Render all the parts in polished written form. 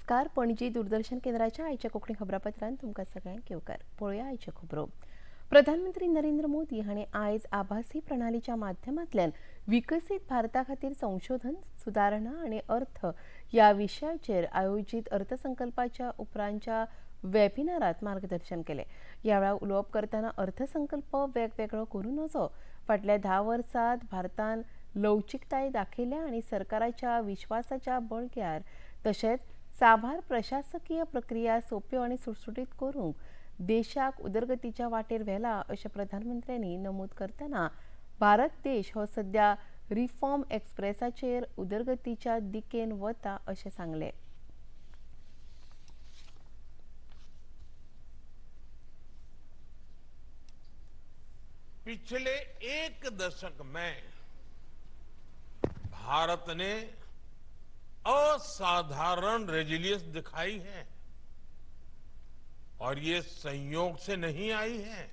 नमस्कार. पणजी दूरदर्शन केंद्राच्या आयच्या कोंकणी खबरापत्रांत तुमकां सगळ्यांक येवकार. पळोवया आयच्यो खबरो. प्रधानमंत्री नरेंद्र मोदी हांणी आयज आभासी प्रणालीच्या माध्यमांतल्यान विकसीत भारता खातीर संशोधन, सुदारणा आनी अर्थ ह्या विशयाचेर आयोजीत अर्थसंकल्पाच्या उपरांतच्या वेबिनारात मार्गदर्शन केलें. ह्या वेळार उलोवप करतना अर्थसंकल्प वेगवेगळो करूं नजो, फाटल्या 10 वर्सांत भारतान लवचिकताय दाखयल्या आनी सरकाराच्या विश्वासाच्या बळग्यार तशेंच साबार प्रशासकीय प्रक्रिया सोप्यो आनी सुटसुटीत करूंक देशाक उदरगतीच्या वाटेर व्हेला अशें प्रधानमंत्र्यांनी नमूद करतना भारत देश हो सद्या रिफॉर्म एक्सप्रेसाचेर उदरगतीच्या दिकेन वता अशें सांगलें. पिछले एक दशक में भारत ने असाधारण रेजिलियंस दिखाई है और ये संयोग से नहीं आई है।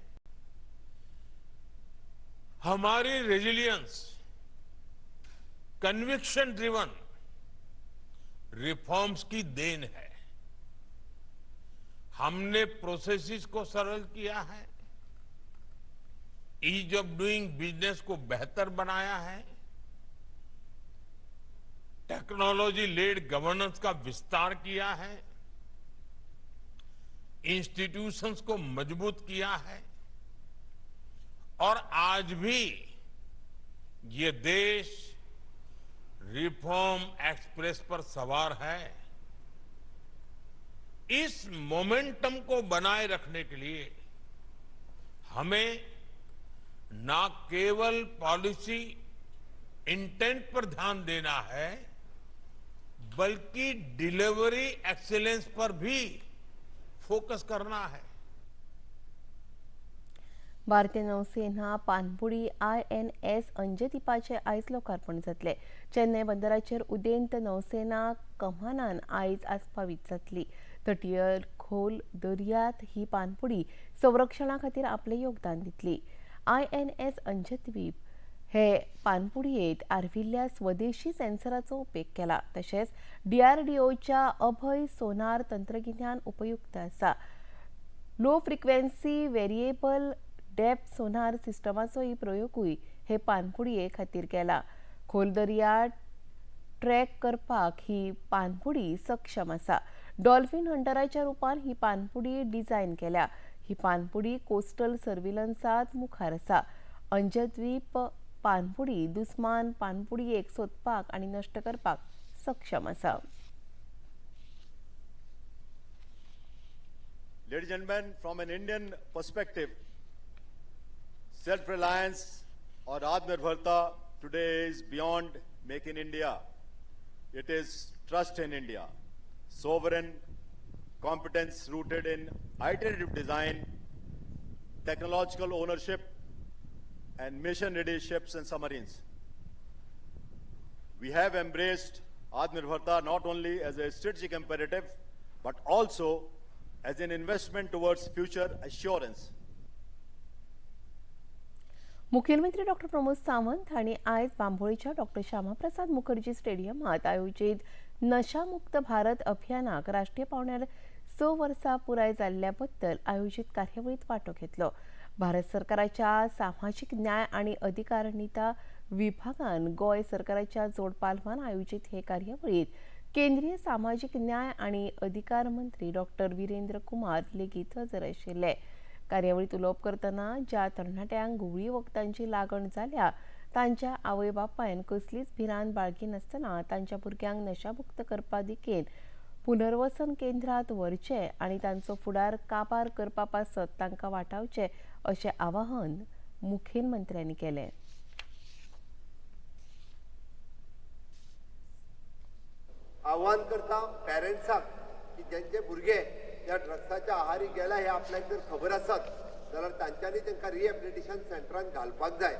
हमारी रेजिलियंस कन्विक्शन ड्रिवन रिफॉर्म्स की then है। हमने प्रोसेसेस को सरल किया है, ईज ऑफ डूइंग बिजनेस को बेहतर बनाया है, टेक्नोलॉजी लेड गवर्नेंस का विस्तार किया है, इंस्टीट्यूशंस को मजबूत किया है और आज भी ये देश रिफॉर्म एक्सप्रेस पर सवार है। इस मोमेंटम को बनाए रखने के लिए हमें ना केवल पॉलिसी इंटेंट पर ध्यान देना है बल्कि डिलीवरी एक्सीलेंस पर भी फोकस करना है। भारतीय नौसेना पानबुडी INS अंजदीपाचे आयज लोकार्पण जातले. चेन्नय बंदराचेर उदेंत नौसेना कमानान आयज आस्पावीत जातली. तटीय खोल दर्यांत ही पानबुडी संरक्षणा खातीर आपलें योगदान दितली. INS Anjadweep हे पानपुडयेंत आर्विल्ल्या स्वदेशी सेन्सराचो उपेग केला. तशेंच DRDOच्या अभय सोनार तंत्रगिन्यान उपयुक्त आसा. Low frequency variable depth sonar सिस्टमाचोय प्रयोगूय हे पानपुडये खातीर केला. खोल दर्या ट्रॅक करपाक ही पानपुडी सक्षम आसा. डॉल्फिन हंटराच्या रुपान ही पानपुडी डिझायन केल्या. ही पानपुडी कोस्टल सर्विलन्सांत मुखार आसा. अंजद्वीप पानपुडी दुस्मान पानपुडयेक सोदपाक आनी नश्ट करपाक सक्षम आसा. Ladies and gentlemen, from an Indian perspective, self-reliance or Atmanirbharta today is beyond Make in India. It is trust in India, sovereign competence rooted in iterative design, technological ownership, and mission-ready ships and submarines. We have embraced Atmanirbharta not only as a strategic imperative, but also as an investment towards future assurance. मुख्यमंत्री doctor Pramod Sawant हांणी आयज बांबोळीच्या doctor Shyama Prasad Mukherjee स्टेडियमांत आयोजीत नशामुक्त भारत अभियानाक राष्ट्रीय पांवड्यार 6 वर्सां पुराय जाल्ल्या बद्दल आयोजीत कार्यावळींत वांटो घेतलो. भारत सरकाराच्या सामाजीक न्याय आनी अधिकारणिता विभागान गोंय सरकाराच्या जोडपालवान आयोजीत हे कार्यावळींत केंद्रीय सामाजीक न्याय आनी अधिकार मंत्री डॉक्टर विरेंद्र कुमार लेगीत हजर आशिल्ले. कार्यावळींत उलोवप करतना ज्या तरणाट्यांक घुंवळी वखदांची लागण जाल्या तांच्या आवय बापायन कसलीच भिरांत बाळगिनासतना तांच्या भुरग्यांक नशामुक्त करपा दिकेन पुनर्वसन केंद्रात व्हरचें आनी तांचो फुडार काबार करपा पासत तांकां वाटावचें अशें आवाहन मुखेलमंत्र्यांनी केलें. आव्हान करता पेरंट्साक की ज्यांचे भुरगे ह्या ड्रग्साच्या आहारी गेला हे आपल्याक जर खबर आसत जाल्यार तांच्यांनी तांकां रिहेबिलिटेशन सेंटरान घालपाक जाय.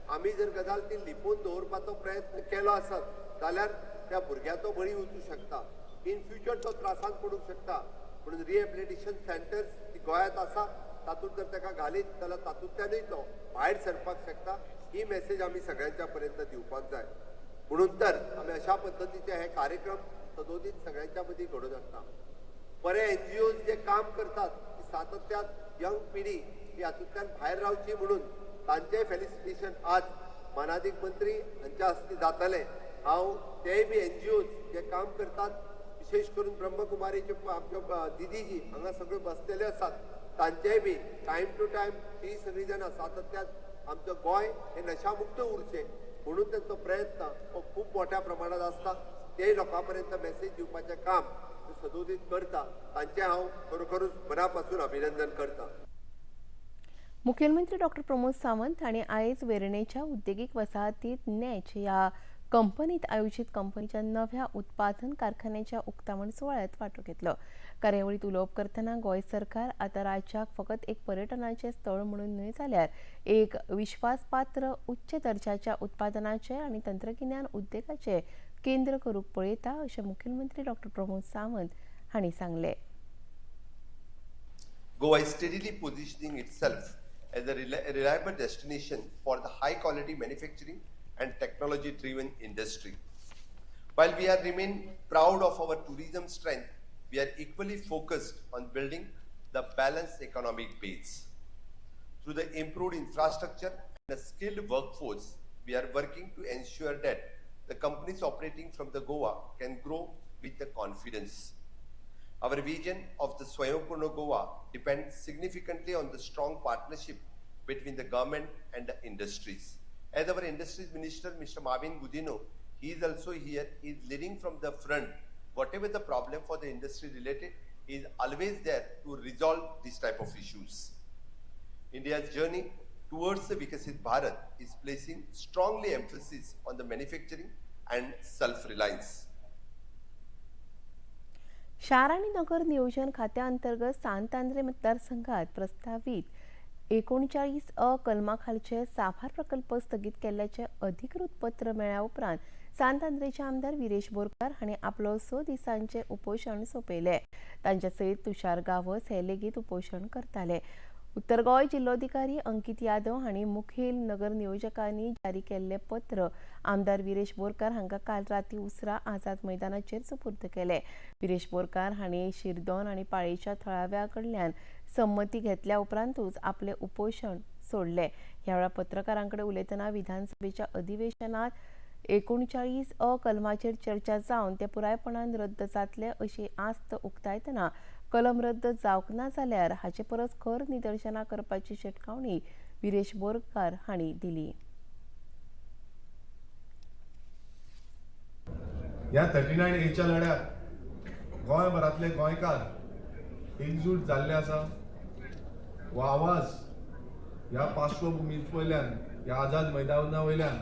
आमी जर गजाल ती लिपोवन दवरपाचो प्रयत्न केलो आसत जाल्यार त्या भुरग्याचो बळी वचूं शकता, इन फ्युचर तो त्रासांत पडूंक शकता. म्हणून रिहेबिलिटेशन सेंटर्स ती गोंयांत आसा, तातूंत जर ताका घालीत जाल्यार तातूंतल्यानूय तो भायर सरपाक शकता. ही मेसेज आमी सगळ्यांच्या पर्यंत दिवपाक जाय. म्हणून तर आमी अशा पद्दतीचे हे कार्यक्रम सदोदीत सगळ्यांच्या मदीं घडोवन हाडटा. बरे एनजीओज जे काम करतात की सातत्यान यंग पिढी ही हातूंतल्यान भायर रावची म्हणून तांचेय फेलिसिटेशन आज मानादीक मंत्री हांच्या हस्ते जातलें. हांव तेय बी एनजीओज जे काम करतात, विशेष करून ब्रह्मकुमारीचे आमच्यो दिदीजी हांगा सगळ्यो बसलेले आसात, तांचेय बी टायम टू टायम ती सगळीं जाणां सातत्यान आमचो गोंय हें नशामुक्त उरचें म्हणून तांचो प्रयत्न हो खूब मोठ्या प्रमाणात आसता. तेय लोकां पर्यंत मॅसेज दिवपाचें काम सदोदीत करता, तांचें हांव खरोखरूच मना पासून अभिनंदन करता. मुखेलमंत्री डॉक्टर प्रमोद सावंत हांणी आयज वेर्णेच्या उद्देगीक वसाहतींत नॅच ह्या कंपनीत आयोजीत कंपनीच्या नव्या उत्पादन कारखान्याच्या उक्तावण सुवाळ्यात वांटो घेतलो. कार्यावळीत उलोवप करतना गोंय सरकार आतां राज्याक फकत एक पर्यटनाचें स्थळ म्हणून न्हय जाल्यार एक विश्वासपात्र उच्च दर्जाच्या उत्पादनाचें आनी तंत्रगिन्यान उद्देगाचें केंद्र करूंक पळयता अशें मुखेलमंत्री डॉक्टर प्रमोद सावंत हांणी सांगलें. Goa is steadily positioning itself as a reliable destination for the high quality manufacturing and technology driven industry. While we are remain proud of our tourism strength, we are equally focused on building the balanced economic base. Through the improved infrastructure and a skilled workforce, we are working to ensure that the companies operating from the Goa can grow with the confidence. Our vision of the Swayampurna Goa depends significantly on the strong partnership between the government and the industries. As our industries minister, Mr. Marvin Gudino, he is also here, he is leading from the front. Whatever the problem for the industry related, he is always there to resolve this type of issues. India's journey towards the Vikasit Bharat is placing strongly emphasis on the manufacturing and self-reliance. शार आनी नगर नियोजन खात्या अंतर्गत सांत आंद्रे मतदारसंघात प्रस्तावीत 39 अ कलमा खालचे साबार प्रकल्प स्थगीत केल्ल्याचे अधिकृत पत्र मेळ्ळ्या उपरांत सांत आंद्रेचे आमदार विरेश बोरकार हांणी आपलो 6 दिसांचे उपोशण सोंपयलें. तांच्या सयत तुषार गावस हे लेगीत उपोशण करताले. उत्तर गोंय जिल्लोधिकारी अंकित यादव हांणी मुखेल नगर नियोजकांनी जारी केल्लें पत्र आमदार विरेश बोरकार हांकां काल राती उसरां आझाद मैदानाचेर सुपूर्द केलें. विरेश बोरकार हांणी शिरदोन आनी पाळयेच्या थळाव्या कडल्यान संमती घेतल्या उपरांतूच आपलें उपोशण सोडलें. ह्या वेळार पत्रकारां कडेन उलयतना विधानसभेच्या अधिवेशनात 39 अ कलमाचेर चर्चा जावन ते पुरायपणान रद्द जातले अशी आस्त उक्तायतना कलम रद्द जावंक ना जाल्यार हाचे परस खर निदर्शनां करपाची शिटकावणी विरेश बोरकार हांणी दिली. ह्या 39 एच्या लढ्यात गोंयभरांतले गोंयकार एकजूट जाल्ले आसा. हो आवाज ह्या पार्श्वभुमी वयल्यान, ह्या आझाद मैदाना वयल्यान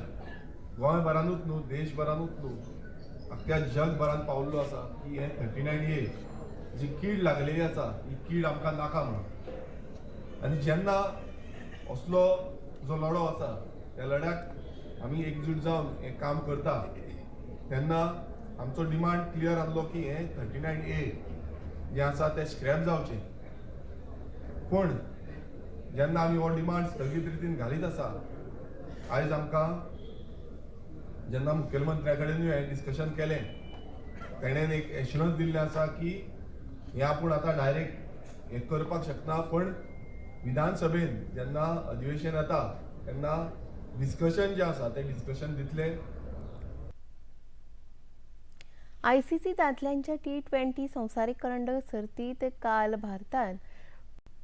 गोंयभरानूच न्हू, देशभरानूच न्हू, अख्ख्या जगभरान पावल्लो आसा की हे 39 ए जी कीड लागलेली आसा ही कीड आमकां नाका म्हणून. आनी जेन्ना असलो जो लढो आसा त्या लढ्याक आमी एकजूट जावन हें काम करता तेन्ना आमचो डिमांड क्लियर आहलो की हें 39 ए जें आसा तें स्क्रॅप जावचें. पूण जेन्ना आमी हो डिमांड स्थगीत रितीन घालीत आसा, आयज आमकां जेन्ना मुखेलमंत्र्या कडेनूय हांवें डिस्कशन केलें, तेणेन एक एश्युरन्स दिल्लें आसा की हें आपूण आतां डायरेक्ट हें करपाक शकना, पण विधानसभेन जेन्ना अधिवेशन येता तेन्ना डिस्कशन जें आसा तें डिस्कशन दितले. आयसीसी दादल्यांच्या T20 संवसारीक करंडक सर्तींत काल भारतान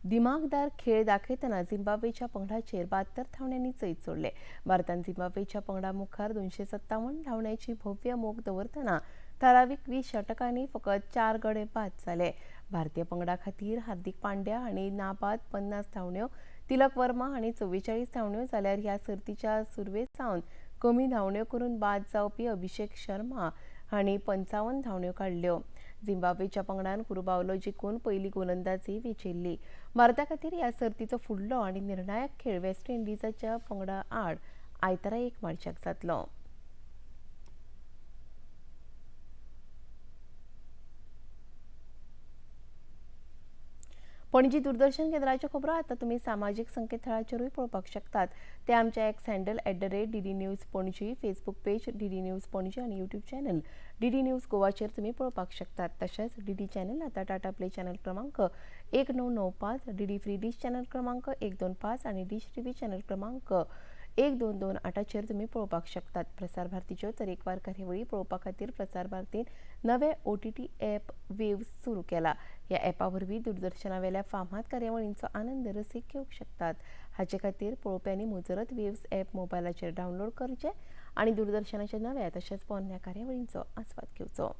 दिमागदार खेळ दाखयतना झिम्बाब्वेच्या पंगडाचेर 72 धांवड्यांनी जैत जोडले. भारतान झिम्बाब्वेच्या पंगडा मुखार 257 धांवड्यांची भव्य मोख दवरतना थारावीक 20 षटकांनी फकत 4 गडे बाद जाले. भारतीय पंगडा खातीर हार्दिक पांड्या हांणी नाबाद 50 धांवड्यो, तिलक वर्मा हांणी 44 धांवड्यो, जाल्यार ह्या सर्तीच्या सुरवे सावन कमी धांवड्यो करून बाद जावपी अभिषेक शर्मा हांणी 55 धांवड्यो काडल्यो. झिम्बाब्वेच्या पंगडान कुरुबावलो जिखून पयली गोलंदाजी वेंचिल्ली. भारता खातीर ह्या सर्तीचो फुडलो आनी निर्णायक खेळ वेस्ट इंडिजाच्या पंगडा आड आयतारा 1 मार्चाक जातलो. पणजी दूरदर्शन केंद्राच्यो खबरो आतां तुमी सामाजीक संकेतथळाचेरूय पळोवपाक शकतात. ते आमच्या X handle @DDNews Panaji, Facebook page DD News Panaji आनी यूट्यूब चॅनल डीडी न्यूज गोवाचेर तुमी पळोवपाक शकतात. तशेंच डीडी चॅनल आतां टाटा प्ले चॅनल क्रमांक 1995, डीडी फ्री डीश चॅनल क्रमांक 125 आनी डीश टीव्ही चॅनल क्रमांक 1228चेर तुमी पळोवपाक शकतात. प्रसार भारतीच्यो तरेकवार कार्यावळी पळोवपा खातीर प्रसार भारतीन नवे ओटीटी ॲप वेव्स सुरू केला. ह्या ॲपा वरवीं दूरदर्शनावेल्या फामाद कार्यावळींचो आनंद रसीक घेवंक शकतात. हाचे खातीर पळोवप्यांनी मुजरत वेव्स ॲप मोबायलाचेर डावनलोड करचें आनी दूरदर्शनाच्या नव्या तशेंच पोरण्या कार्यावळींचो आस्वाद घेवचो.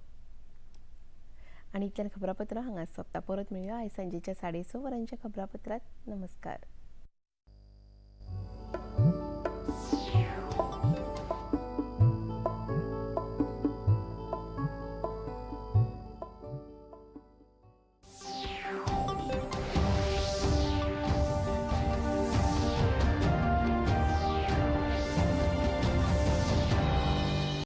आनी इतल्यान खबरापत्रां हांगा सोंपता. परत मेळुया आयज सांजेच्या 6:30 वरांच्या खबरापत्रांत. नमस्कार.